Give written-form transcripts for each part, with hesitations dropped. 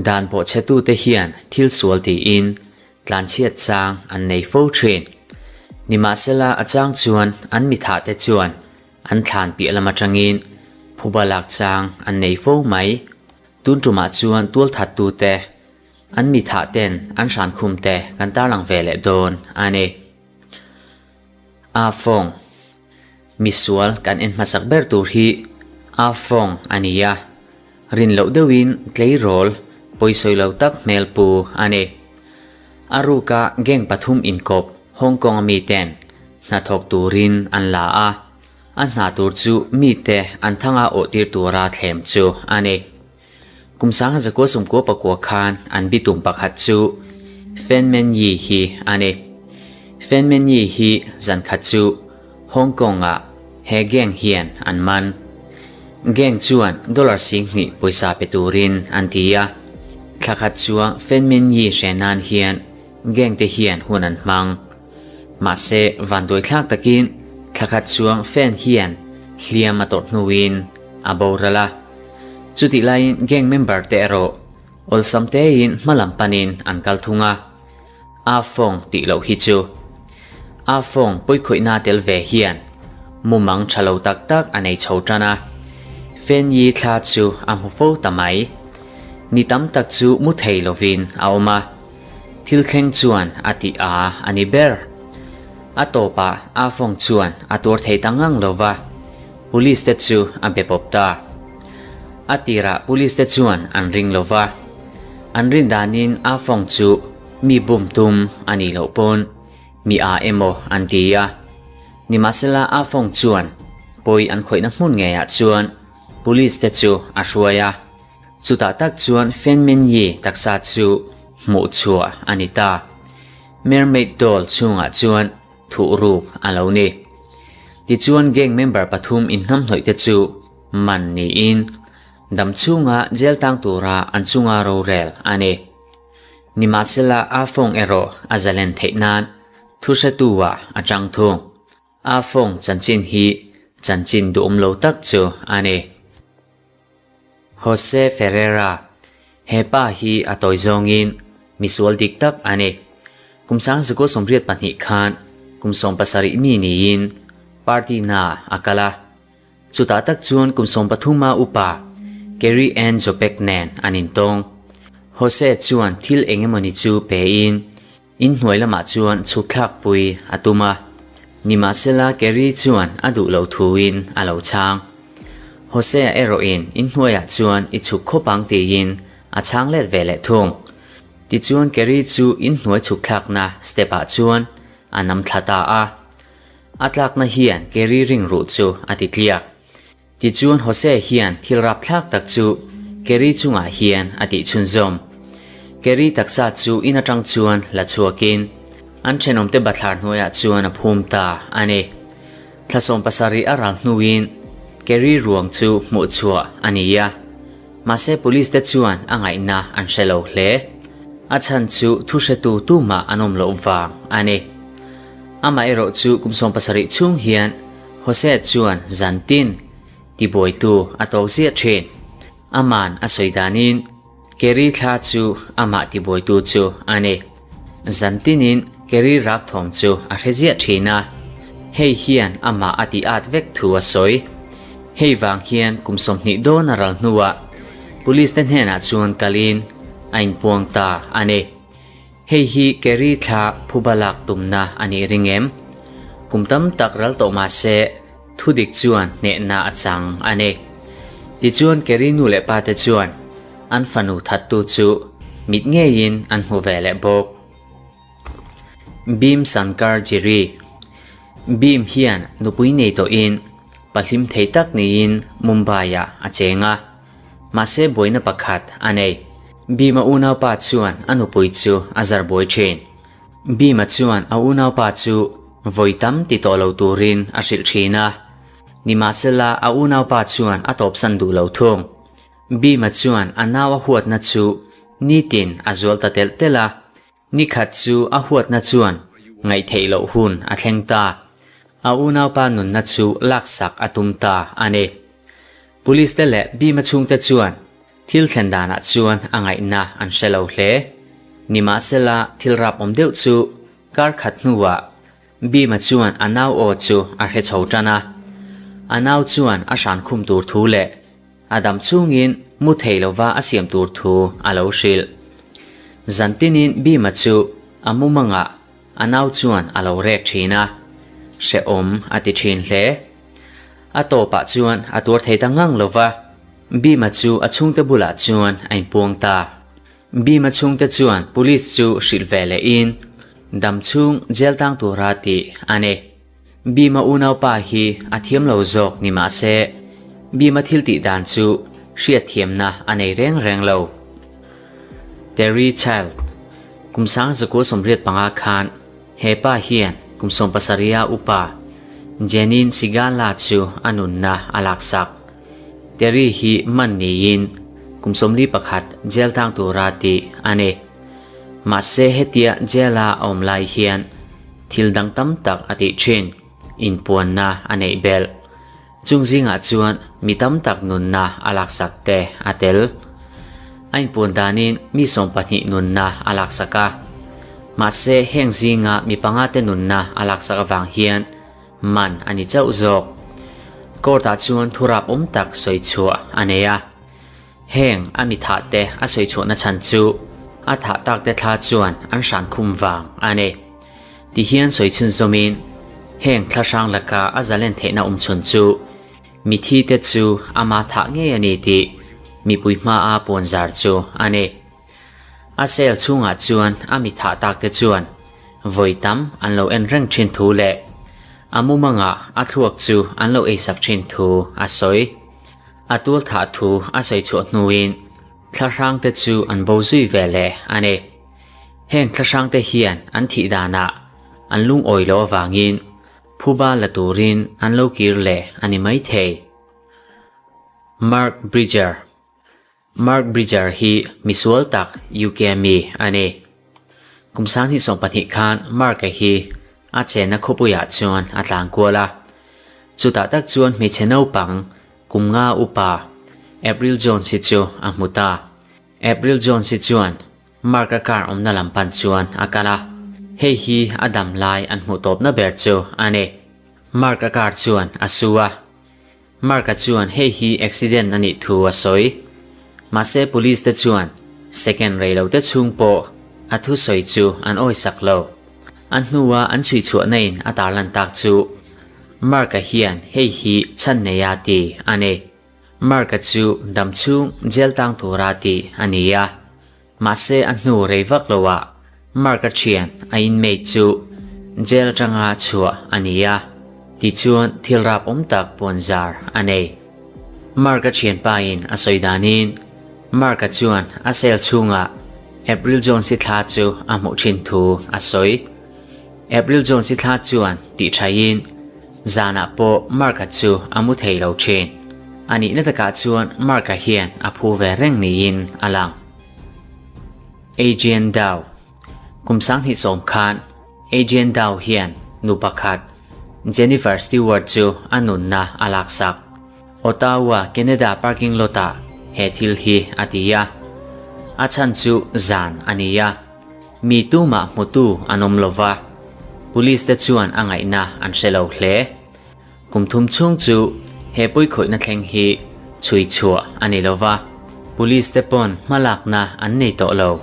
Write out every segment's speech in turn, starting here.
Dan bawhchhetute hian thil sual tiin tlanchhiat chang an nei fo thin. Nimahsela a chang chuan an mithahte chuan an thlan piah lam atangin phuba lak chang an nei fo mai. Tun tumah chuan tualthattute an mithahten an hrankhumte kan tarlang ve leh dawn a ni. A fawng. Misual kan en hmasak ber tur hi a fawng a ni a, rin loh deuhin tleirawl pawisawi lo tak hmel pu a ni. A ruka gang pathum inkawp Hong Kong a miten hnathawk turin an la a, a hna tur chu mite an thanga awhtir tura thlem chu a ni. Kum 1999 khan an bitum pakhat chu Fen Men Yi hi a ni. Fen Men Yi hi zan khat chu Hong Kong-ah he gang hian an man. Gang chuan dollar 2000 pawisa pe turin an ti a. Thla khat chuang Fen Men Yi hre nan hian gang te hian hun an hmang. Mahse, vanduaithlak takin thla khat chuang Fen hian hliam a tawrh hnuin a boral a. Chutih laiin gang member te erawh awlsam tein hma lam panin an kal thung a, A Fong tih loh hi chu. A Fong pawikhawihna tel ve hian mumang tha lo tak tak a nei chho tan a, Fen Yi thla chu a hmu fo ta mai. Ni tam tak chu mu thei lovin a awm a, thil thleng chuan a tih a a ni ber. A tawpah A Fong chuan a tuar thei ta ngang lo va. Police te chu a be pawp ta. A tirah police te chuan an ring lo va, an rin danin a fawng chu mi bum tum a nih loh pawn mi a emaw an ti a. Nimahsela a fawng chuan pawi an khawihna hmun ngeiah chuan police te chu a hruai a, chutah tak chuan Fen Men Yi taksa chu hmuh chhuah a ni ta. Mermaid doll chhungah chuan Thuhruk a lo ni. Tichuan gang member pathum inhnamhnawih te chu man niin dam chhunga jail tang tura an chunga rorel a ni. Nimahsela A Fong erawh a zalen theih nan thuhretu-ah a chang thung. A Fong chanchin hi chanchin duhawm lo tak chu a ni. Jose Ferreira, He pa hi a tawi zawngin misual dik tak a ni. Kum 1982 khan kum 17 mi niin party na a kal a. Chutah tak chuan kum 13 a upa Kerry Ann Jopek nen an intawng. Jose chuan thil engemawni chu pein Inhnuai lamah chuan chhuk thlakpui a tum a, nimahsela Kerry chuan a duh loh thuin a lo chhang. Hosea erawhin inhnuaiah chuan i chhuk khawp ang tiin a chhang let ve leh thung. Tichuan Kerry chu inhnuai chhuk thlakna step-ah chuan a nam thla ta a. A tlakna hian Kerry ring ruh chu a ti tliak. Tichuan Hosea hian thil rapthlak tak chu Kerry chungah hian a tih chhunzawm. Kerry taksa chu in atang chuan la chhuakin an thenawmte bathlar hnuaiah chuan a phum ta a ni. Thla 17 a ral hnuin Kerry ruang chu hmuh chhuah a ni a, mahse police te chuan a ngaihna an hre lo hle. A chhan chu thu hretu tumah an awm loh vang a ni. Amaherawh chu kum 17 chhung hian Jose chuan zan tin tibuaitu a tawk ziah thin. Aman a sawi danin Kerry thla chu amah tibuaitu chu a ni. Zan tinin Kerry rak thawm chu a hre ziah thin a, hei hian amah a ti at vek thu a sawi. Hei vang hian kum 20 dawn a ral hnuah police te hnenah chuan kalin a inpuang ta a ni. Hei hi Kerry thla phuba lak tumna a nih ring em? Kum tam tak ral tawh mah se, thudik chuan hnehna a chang a ni. Tichuan Kerry nu leh pa te chuan an fanu thattu chu mit ngeiin an hmu ve leh bawk. Bhim Shankar Giri Bhim hian nupui nei tawhin pahlim thei tak niin Mumbai-ah a cheng a. Mahse buaina pakhat a nei. Bhima unaupa chuan a nupui chu a zar buai thin. Bhima chuan a unaupa chu vawi tam ti tawh lo turin a hrilh thin a. Nimahsela a unaupa chuan a tawpsan duh lo thung. Bhima chuan a nau a huatna chu nitin a zual ta telh telh a. Nikhat chu a huatna chuan ngaihtheih loh hun a thleng ta. A unaupa nunna chu laksak a tum ta a ni. Police te leh Bhima chhungte chuan thil thlen danah chuan a ngaihna an hre lo hle. Nimahsela thil rap awm deuh chu kar khat hnuah Bhima chuan a nau aw chu a hre chho tan a. A nau chuan a hran khum tur thu leh a dam chhungin mu thei lova a siam tur thu a lo hrilh. Zantinin Bhima chu a mumangah a nau chuan a lo rek thin a, hrehawm a ti thin hle. A tawpah chuan a tuar thei ta ngang lova, Bhima chu a chhungte bulah chuan a inpuang ta. Bhima chhungte chuan police chu hrilh ve lehin dam chhung jail tang tura tih a ni. Bhima unaupa hi a thiam lo zawk ni mah se, Bhima thil tih dan chu hriatthiamna a nei reng reng lo. Terry Child, Kum 1985 khan he pa hian kum 70 upa Jeanine Sigala chu a nunna a laksak. Terry hi man niin kum 41 jail tang tura tih a ni. Mahse hetia jail-a a awm lai hian thil dang tam tak a tih thin, inpuanna a neih belh. Chung zingah chuan mi tam tak nunna a laksak te a tel. A inpuan danin mi 20 nunna a laksak a. Mahse heng zinga mi panga te nunna a laksak avang hian man a ni chauh zawk. Court-ah chuan thurap awm tak sawi chhuah a nei a. Heng a mi thah te a sawi chhuahna chhan chu a thah tak te thla chuan an hran khum vang a ni. Ti hian sawi chhunzawmin heng thla hrang laka a zalen theihna awm chhun chu mithi te chu ama thah ngei a ni tih mipui hmaa puanzar chu a ni. A cell chhungah chuan a mi thah tak te chuan vawi tam an lo en reng thin thu leh a mumangah a thluak chu an lo eisak thin thu a sawi. A tual thah thu a sawi chhuah hnuin thla hrang te chu an bo zui ve leh a ni. Heng thla hrang te hian an thih danah an lungawi loh avangin phuba la turin an lo kir leh a ni maithei. Mark Bridger Mark Bridger hi misual tak UK mi a ni. Kum 2020 khan Mark-a hi a chenna khawpuiah chuan a tlang kual a. Chutah tak chuan hmeichhe naupang kum nga upa April Jones hi chu a hmu ta. April Jones hi chuan Mark-a car awmna lam pan chuan a kal a. Hei hi a dam lai an hmuh tawpna ber chu a ni. Mark-a car chuan a su a. Mark-a chuan hei hi accident a nih thu a sawi. Mahse police te chuan second rei lo te chhung pawh a thusawi chu an awisak lo. A hnua an chhui chhuahna in a tarlan tak chu Mark-a hian hei hi chhan nei a ti a ni. Mark-a chu dam chhung jail tang tura ti a ni a. Mahse a hnu rei vak loah Mark-a thian a inmate chu jail atanga chhuah a ni a, tichuan thil rap awm tak puanzar a nei. Mark-a thianpain a sawi danin Mark-a chuan a cell chhungah April Jones-i thla chu a hmuh thin thu a sawi. April Jones-i thla chuan tih thaiin zanah pawh Mark-a chu a mu thei lo thin. A nihna takah chuan Mark-a hian a phu ve reng niin a lang. Adrian Dow Kum 2010 khan Adrian Dow hian nu pakhat Jennifer Stewart chu a nunna a laksak. Ottawa, Canada parking lot-ah he thil hi a ti a. A chhan chu zan a ni a. Mi tumah hmutu an awm lo va, police te chuan a ngaihna an hre lo hle. Kum thum chhung chu he puikhawihna thleng hi chhui chhuah a ni lo va, police te pawn hmalakna an nei tawh lo.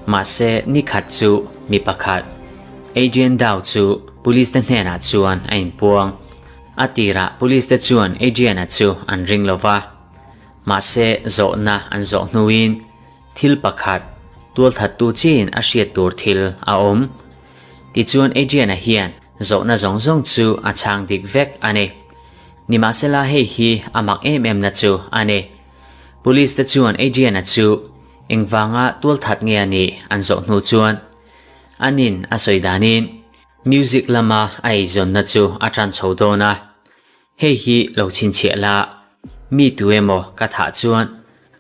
Mahse ni khat chu mi pakhat, Adrian Dow chu police te hnenah chuan a inpuang. A tirah police te chuan Adrian-a chu an ring lo va, mahse zawhna an zawh hnuin, Thil pakhat, tualthattu chiin a hriat tur thil a awm. Tichuan Adrian-a hian zawhna zawng zawng chu a chhang dik vek a ni. Nimahsela hei hi a mak em em na chu a ni. Police te chuan Adrian-a chu engvanga tualthat nge a nih an zawh hnu chuan anin a sawi danin music lama a eizawnna chu a tan chho dawn a. Hei hi lo chhinchhiah la, mi tu emaw ka thah chuan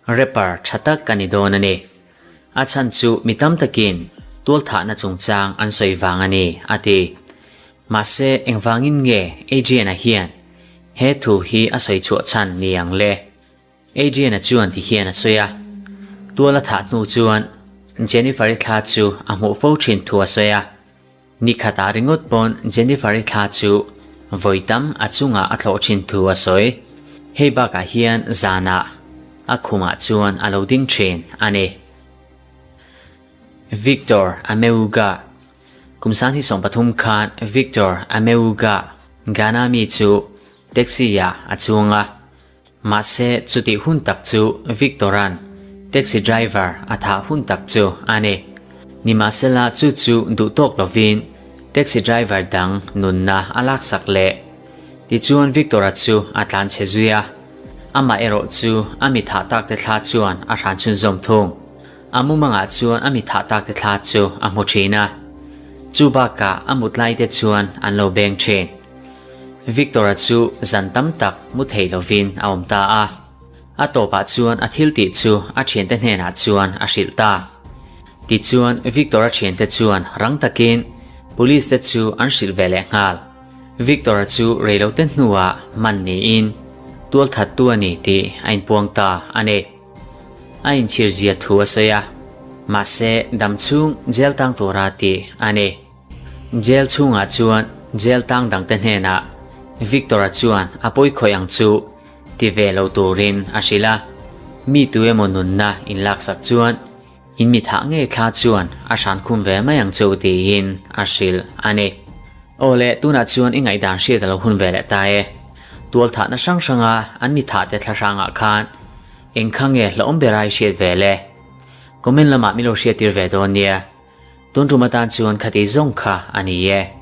rapper tha tak ka ni dawn a ni. A chhan chu mi tam takin tualthahna chungchang an sawi vang a ni, a ti. Mahse engvangin nge Adrian-a hian? he thu hi a sawi chhuah chhan ni ang le? Adrian-a chuan ti hian a sawi a, tual a thah hnu chuan Jennifer-i thla chu a hmuh fo thin thu a sawi a, ni khatah ringawt pawn Jennifer-i thla chu vawi tam a chungah a thlawh thin thu a sawi. Hei bakah hian zanah a khumah chuan a lo ding thin a ni. Victor Ameuga Kum 2013 khan Victor Ameuga Ghana mi chu taxi-ah a chuang a. Mahse, chutih hun tak chu Victor-a'n taxi driver a thah hun tak chu a ni. Nimahsela chu chu duh tawk lovin taxi driver dang nunna a laksak leh. Tichuan Victor-a chu a tlan chhe zui a, amah erawh chu a mi thah tak te thla chuan a hran chhunzawm thung. A mumangah chuan a mi thah tak te thla chu a hmu thin a, chu bakah a mut lai te chuan an lo beng thin. Victor-a chu zan tam tak mu thei lovin a awm ta a, a tawpah chuan a thil tih chu a thiante hnenah chuan a hrilh ta. Tichuan Victor-a thiante chuan rang takin police te chu an hrilh ve leh nghal. Victor-a chu reilote hnuah man niin tualthattu a ni tih a inpuang ta a ni. A inchhir zia thu a sawi a, mahse damchhung jail tang tura tih a ni. Jail chhungah chuan jail tang dangte hnenah Victor-a chuan a pawi khawih ang chu ti ve lo turin a hrilh a, mi tu emaw nunna inlaksak chuan in mi thah ngei thla chuan a hran khum ve mai ang chu tiin a hrilh a ni. Aw le, tunah chuan i ngaihdan hriat a lo hun ve leh ta e. Tualthahna hrang hranga an mi thahte thla hrangah khan eng kha nge hlauhawm bera i hriat ve le? Comment lamah min lo hriattir ve dawn nia. Tun tum atan chuan khati zawng kha a ni e.